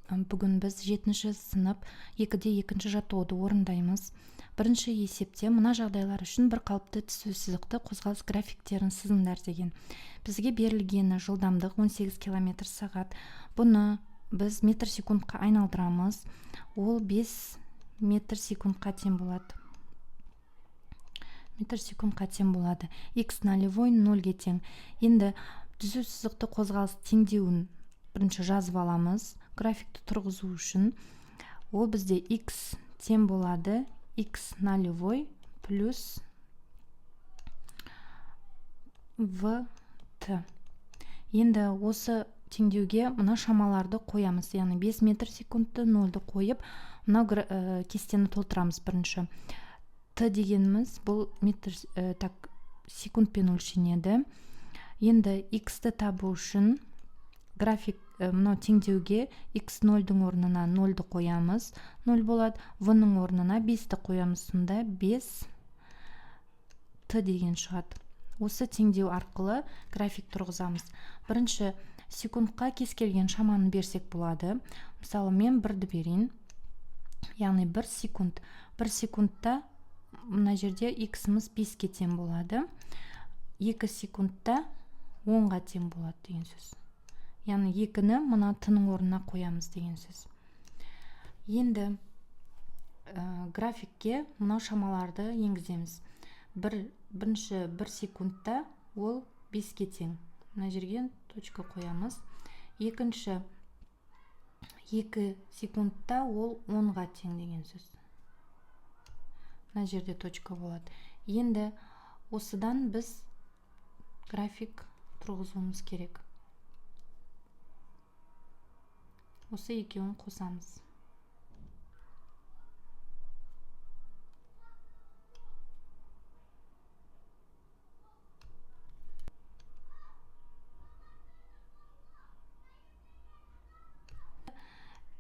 Бүгін біз 7-ші сынып 2-де 2-ші жаттығуды орындаймыз. Бірінші есепте мына жағдайлар үшін бір қалыпты түзу сызықты қозғалыс графиктерін сызыңдар деген. Бізге берілгені жылдамдық 18 км сағат. Бұны біз метр секундқа айналдырамыз. Ол 5 метр секундқа тең болады. Метр секундқа тең болады. X нулевой 0-ге тең. Енді түзу сызықты қозғалыс теңдеуін бірінші жазып аламыз. Графикті тұрғызу үшін ол бізде x тең болады x нулевой плюс v t. Енді осы теңдеуге мына шамаларды қоямыз, яғни 5 метр секундты 0-ды қойып, мына кестені толтырамыз бірінші. Т дегеніміз бұл метр так секундпен өлшенеді. Енді x-ті табу үшін график мынау теңдеуге x 0-дың орнына 0-ды қоямыз, 0 болады. V-ның орнына 5-ті қоямыз, сонда 5 т деген шығады. Осы теңдеу арқылы график тұрғызамыз. Бірінші секундқа кез келген шаманы берсек болады. Мысалы, мен 1-ді берейін. Яғни 1 секунд. 1 секундта мына жерде x-іміз 5-ке тең болады. 2 секундта 10-ға тең болады деген сөз. Яғни 2-ні мына т-ның орнына қоямыз деген сөз. Енді графикке мынау шамаларды енгіземіз. Бірінші 1 секундта ол 5-ке тең. Мына жерге точка қоямыз. Екінші 2 секундта ол 10-ға тең деген сөз. Мына жерде точка болады. Енді осыдан біз график тұрғызуымыз керек. Осы екеуін қосамыз.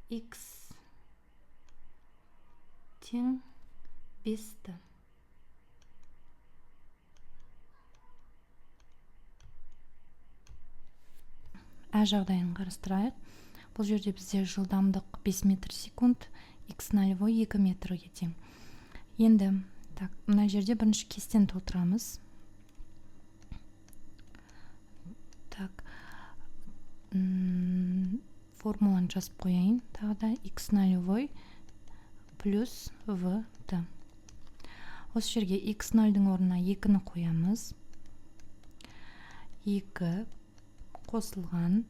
X тең 5-ті. Ә жағдайын қарастырайық. Бұл жерде бізде жылдамдық 5 метр секунд, x нулевой 2 метрге тең. Енді так, мына жерде бірінші кестені толтырамыз. Так, формуланы жазып қояйын. Тағы да x нулевой плюс v т. Осы жерге x 0-дың орнына 2-ні қоямыз. 2 қосылған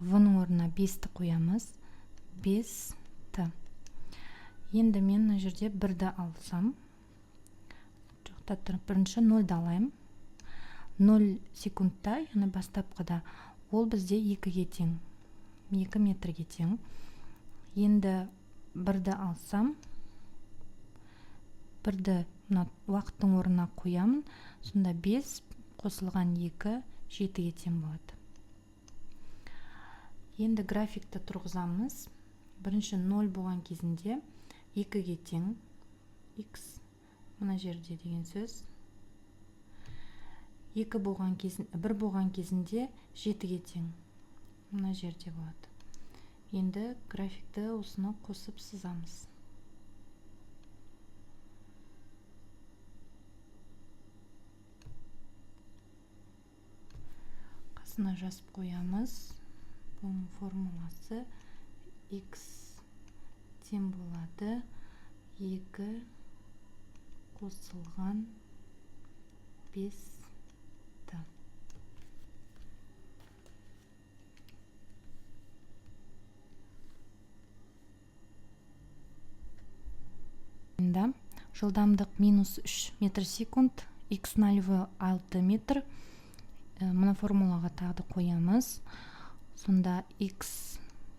v-ның орнына 5-ті қоямыз. 5 т. Енді мен мына жерде 1-ді алсам, тоқтап тұрып, бірінші 0-ді алайын. 0 секундта, яғни бастапқыда ол бізде 2-ге тең. 2 метрге тең. Енді 1-ді алсам, 1-ді мына уақыттың орнына қоямын. Сонда 5 қосылған 2 7-ге тең болады. Енді графикті тұрғызамыз. Бірінші 0 болған кезінде 2-ге тең x мына жерде деген сөз. 2 болған кезін, 1 болған кезінде 7-ге тең мына жерде болады. Енді графикті осыны қосып сызамыз. Қасына жазып қоямыз. Бұның формуласы x тең болады 2 қосылған 5 т. Енді жылдамдық минус 3 метр секунд, x нулевой 6 метр. Мына формулаға тағы да қоямыз. Сонда x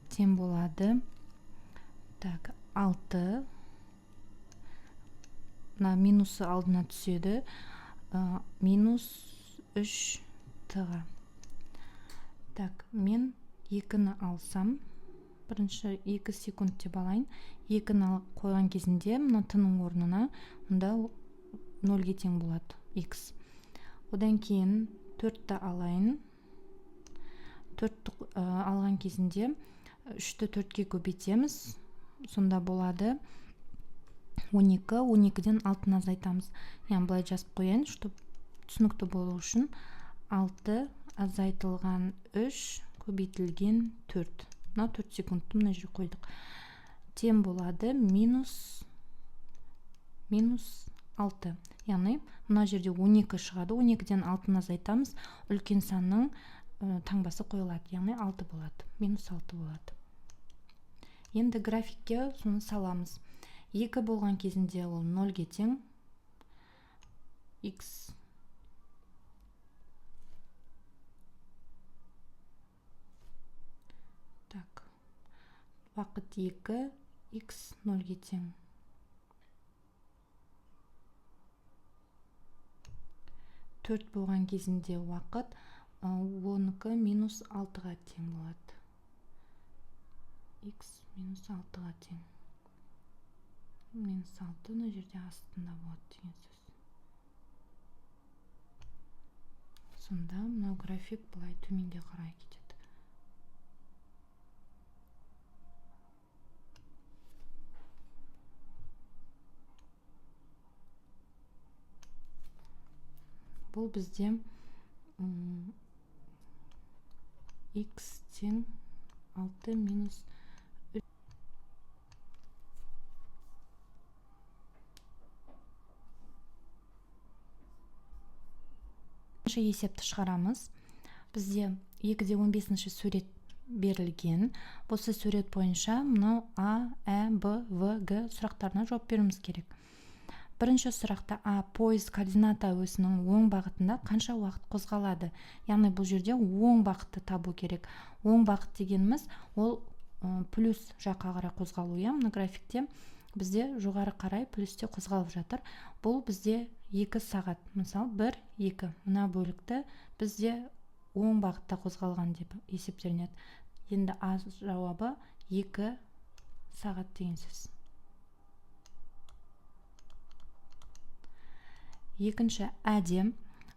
тең болады. Так, 6. Мына минусы алдына түседі. Минус 3 т-ға. Так, мен 2-ні алсам, бірінші 2 секунд деп алайын. 2-ні қойған кезінде мына т-ның орнына мұнда 0-ге тең болады x. Одан кейін 4-ті алайын. 4-ті алған кезінде 3-ті 4-ке көбейтеміз, сонда болады 12, 12-ден 6-ны азайтамыз. Яғни былай жазып қояйын, чтобы түсінікті болу үшін. 6 азайтылған 3 көбейтілген 4. Мынау 4 секундты мына жерге қойдық. Тең болады минус 6. Яғни мына жерде 12 шығады. 12-ден 6-ны азайтамыз. Үлкен санның таңбасы қойылады. Яғни 6 болады. Минус 6 болады. Енді графикке соны саламыз. 2 болған кезінде ол 0-ге тең. X так, уақыт 2, x 0-ге тең. 4 болған кезінде уақыт 12 минус 6-ға тең болады. X минус 6-ға тең. Минус 6 мына жерде астында болады деген сөз. Сонда мынау график былай төменге қарай кетеді. Бұл бізде x тең 6 минус 3. Есепті шығарамыз. Бізде 2-15 сурет берілген. Осы сурет бойынша мынау А, Ә, Б, В, Г сұрақтарына жауап беруіміз керек. Бірінші сұрақта А, пойыз координата осінің оң бағытында қанша уақыт қозғалады? Яғни бұл жерде оң бағытты табу керек. Оң бағыт дегеніміз ол плюс жаққа қарай қозғалу, иә? Мына графикте бізде жоғары қарай плюсте қозғалып жатыр. Бұл бізде 2 сағат. Мысалы 1, 2. Мына бөлікті бізде оң бағытта қозғалған деп есептелінеді. Енді А жауабы 2 сағат деген сөз. Екінші әдем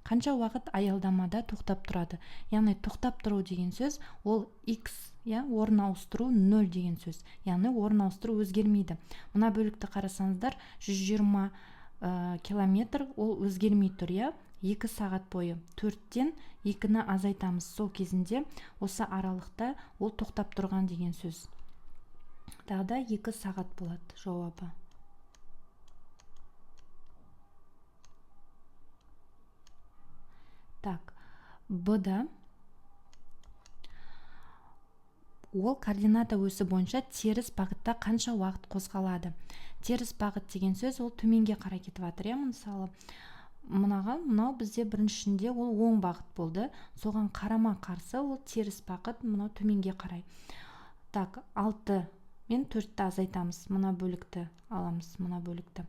қанша уақыт аялдамада тоқтап тұрады? Яғни тоқтап тұру деген сөз ол x, иә, орын ауыстыру 0 деген сөз. Яғни орын ауыстыру өзгермейді. Мына бөлікті қарасаңыздар, 120 километр ол өзгермей тұр, иә? 2 сағат бойы 4-тен 2-ні азайтамыз. Сол кезінде осы аралықта ол тоқтап тұрған деген сөз. Тағы да 2 сағат болады жауабы. Так, Б-да ол координата өсі бойынша теріс бағытта қанша уақыт қозғалады? Теріс бағыт деген сөз ол төменге қарай кетіп жатыр, иә? Мысалы, мынаған, мынау бізде біріншінде ол оң бағыт болды. Соған қарама қарсы ол теріс бағыт, мынау төменге қарай. Так, 6 мен 4-ті азайтамыз. Мына бөлікті аламыз, мына бөлікті.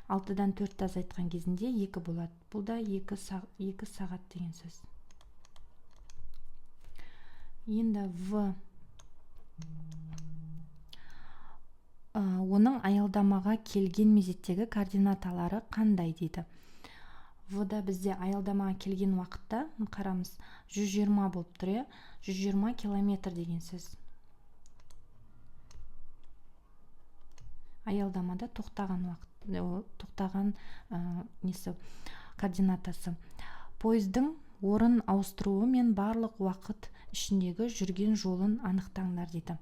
6-дан 4-ті азайтқан кезінде 2 болады. Бұл да 2 сағат деген сөз. Енді В оның аялдамаға келген мезеттегі координаталары қандай дейді. В-да бізде аялдамаға келген уақытта, қарамыз, 120 болып тұр, иә? 120 километр деген сөз. Аялдамада тоқтаған уақыт, тоқтаған несі, координатасы. Пойыздың орын ауыстыруы мен барлық уақыт ішіндегі жүрген жолын анықтаңдар дейді.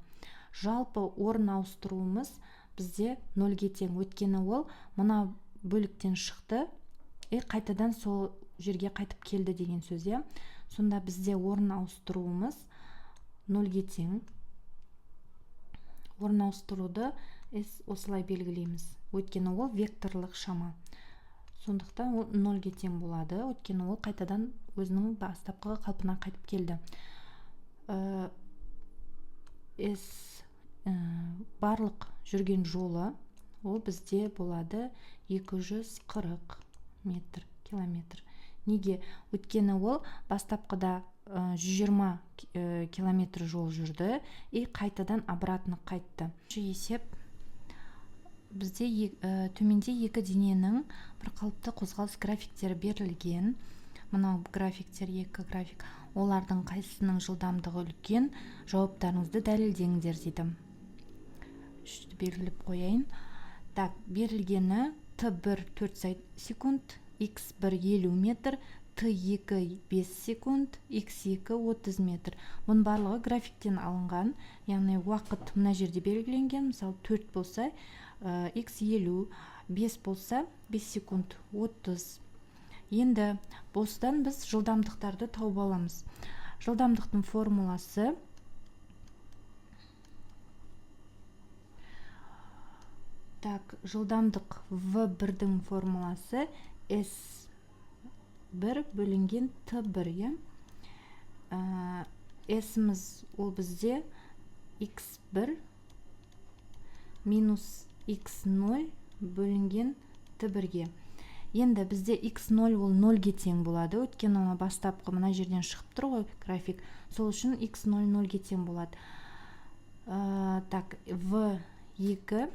Жалпы орын ауыстыруымыз бізде 0-ге тең, өйткені ол мына бөліктен шықты и қайтадан сол жерге қайтып келді деген сөз, иә? Сонда бізде орын ауыстыруымыз 0-ге тең. Орын ауыстыруды осылай белгілейміз, өйткені ол векторлық шама. Сондықтан ол 0-ге тең болады, өйткені ол қайтадан өзінің бастапқы қалпына қайтып келді. S барлық жүрген жолы ол бізде болады 240 метр, километр. Неге? Өйткені ол бастапқыда 120 километр жол жүрді и қайтадан обратно қайтты. Есеп бізде төменде екі дененің бір қалыпты қозғалыс графиктері берілген. Мынау графиктер, екі график. Олардың қайсысының жылдамдығы үлкен? Жауаптарыңызды дәлелдеңдер дейді. 3-ті белгілеп қояйын. Так, берілгені Т1 4 секунд, X1 50 метр, Т2 5 секунд, X2 30 метр. Бұның барлығы графиктен алынған, яғни уақыт мына жерде белгіленген. Мысалы, 4 болса, X 50, 5 болса, 5 секунд 30. Енді осыдан біз жылдамдықтарды тауып аламыз. Жылдамдықтың формуласы так, жылдамдық V1-дің формуласы S1 бөлінген Т1, иә? S-іміз ол бізде X1 минус X0 бөлінген Т1-ге. Енді бізде X0 ол 0-ге тең болады, өйткені ана бастапқы мына жерден шығып тұр ғой график. Сол үшін X0 0-ге тең болады. Так, V2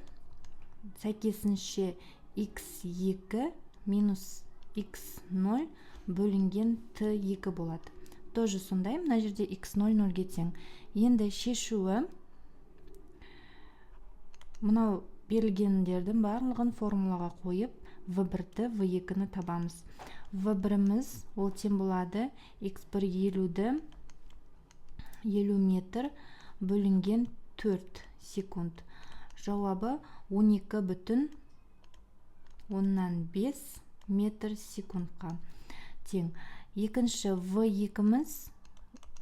сәйкесінше X2 минус X0 бөлінген Т2 болады. Тоже сондай, мына жерде X0 0-ге тең. Енді шешуі мынау берілгендердің барлығын формулаға қойып V1-ді, V2-ні табамыз. V1-іміз ол тең болады X1 50-ді 50 метр бөлінген 4 секунд. Жауабы 12,5 метр секундқа тең. Екінші V2-міз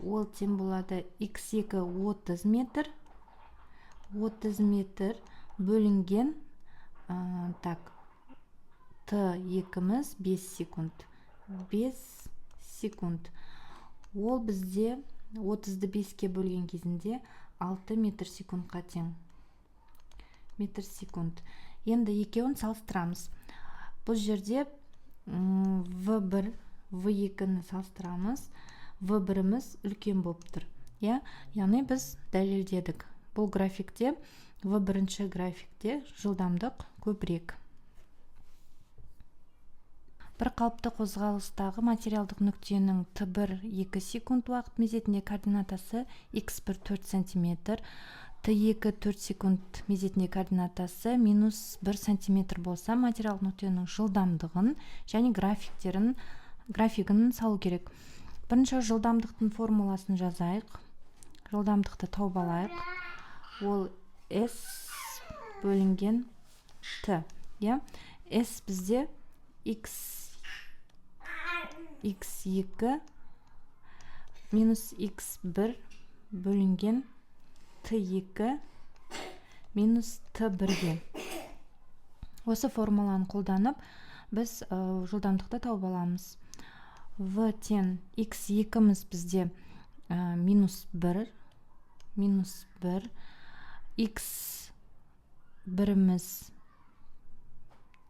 ол тең болады X2 30 метр, 30 метр бөлінген так, Т2-міз 5 секунд. 5 секунд. Ол бізде 30-ды 5-ке бөлген кезінде 6 метр секундқа тең. Метр секунд. Енді екеуін салыстырамыз. Бұл жерде V1, V2-ні салыстырамыз. V1-іміз үлкен болып тұр. Иә? Яғни біз дәлелдедік. Бұл графикте, V1 графикте жылдамдық көбірек. Бір қалыпты қозғалыстағы материалдық нүктенің Т1 2 секунд уақыт мезетінде координатасы X1 4 см, Т2 4 секунд мезетінде координатасы минус 1 см болса, материалдық нүктенің жылдамдығын және графигін салу керек. Бірінші жылдамдықтың формуласын жазайық. Жылдамдықты тауып алайық. Ол S бөлінген Т. Иә? S бізде X2 минус X1 бөлінген Т2 минус Т1-ге. Осы формуланы қолданып, біз жылдамдықты тауып аламыз. В тең X2-міз бізде минус 1, минус 1, X1-міз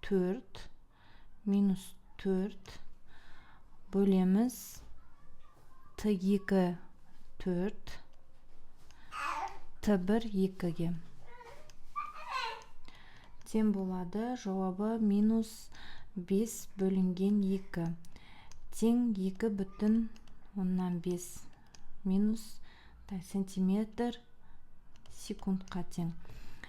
4, минус 4, бөлеміз Т2 4, Т1 2-ге. Тең болады, жауабы минус 5 бөлінген 2. Тең 2,5 минус сантиметр секундқа тең.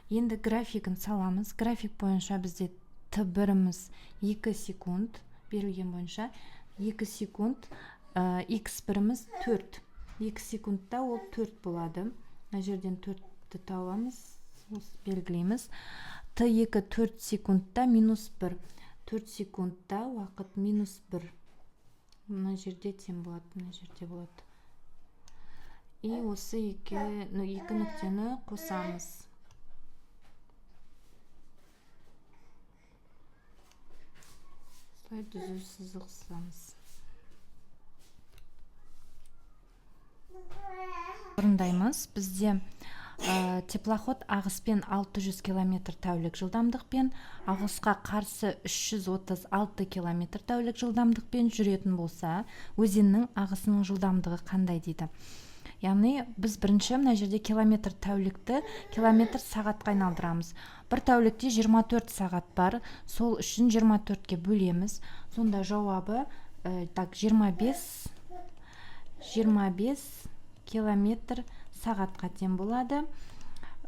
Енді графигін саламыз. График бойынша бізде Т1-іміз 2 секунд берілген бойынша 2 секунд, X1-іміз 4. 2 секундта ол 4 болады. Мына жерден 4-ті табамыз, белгілейміз. Т2 4 секундта минус 1. 4 секундта уақыт минус 1. Мына жерде тең болады, мына жерде болады. И осы екі нүктені қосамыз. Осылай түзу сызық сызамыз. Орындаймыз. Бізде теплоход ағыспен 600 км тәулік жылдамдықпен, ағысқа қарсы 336 км тәулік жылдамдықпен жүретін болса, өзеннің ағысының жылдамдығы қандай дейді. Яғни біз бірінші мына жерде километр тәулікті километр сағатқа айналдырамыз. Бір тәулікте 24 сағат бар, сол үшін 24-ке бөлеміз. Сонда жауабы так 25 25 километр сағатқа тең болады.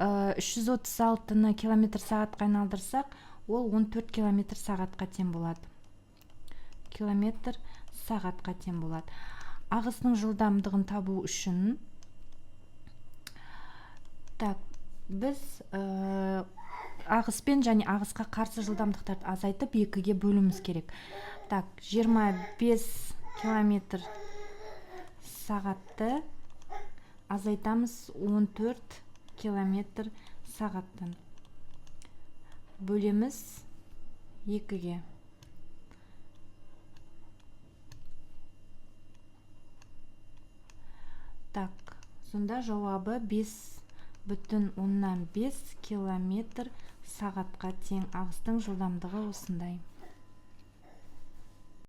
336-ны километр сағатқа айналдырсақ, ол 14 километр сағатқа тең болады. Километр сағатқа тең болады. Ағысының жылдамдығын табу үшін так, біз ағыспен және ағысқа қарсы жылдамдықтарды азайтып 2-ге бөлуіміз керек. Так, 25 километр сағатты азайтамыз 14 километр сағаттан. Бөлеміз 2-ге. Так, сонда жауабы 5,5 километр сағатқа тең. Ағыстың жылдамдығы осындай.